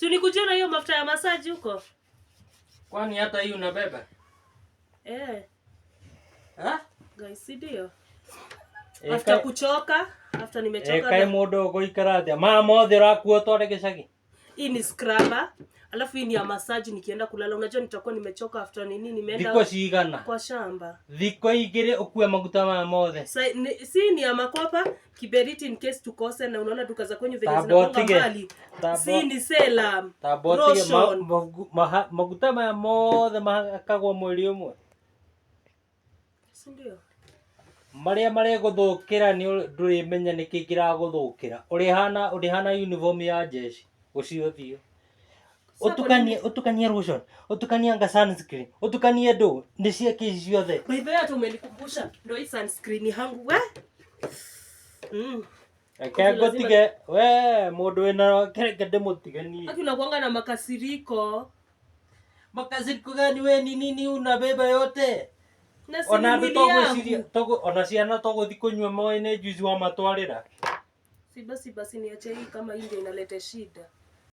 Si unikujia na hiyo mafuta ya masaji huko? Kwani hata hii unabeba? Eh, Ha? Guys, si ndio? Eh, After kuchoka, after nimechoka. Kaĩ mũndũ ũgũikara atĩa? Maya mothe ũrakua ũtware gĩcagi? Hii ni scrubber. Alafu hii ni ya massage nikienda kulala. Unajua nitakuwa nimechoka after nini nimeenda Thikũ cigana? kwa shamba. Thikũ 2 ũkue maguta maya mothe. Si ni ya makopa, kiberiti in case tukose, na unaona duka za kwenyu venye Tamba zinakuanga ũtige. mbali. Si ni selam. Tamba ũtige Lotion. maguta maya mothe mahakagwo mweri ũmwe. Si ndio? Marĩa maregũthũkĩra nĩ ndũrĩmenya nĩkĩ kĩragũthũkĩra. Ũrĩhana uniform ya jeshi ũcio ũthiũ. Ũtukanie ũtukanie lotion, ũtukanie anga sunscreen, ũtukanie ndũ, nĩ ciake ici ciothe. By the way, hata umenikumbusha ndio hii sunscreen yangu we. Reke ngũtige we mũndũ wĩna reke ndĩmũtige niĩ. Haki unakuanga na makasiriko. Makasiriko gani we ni nini unabeba yote? Na si Ona ni andũ mwili togwĩciria yangu. ona ciana tũgũthiĩ kũnyua maĩ nĩ juice wamatwarĩra. Si basi basi niache hii kama hii ndio inaleta shida.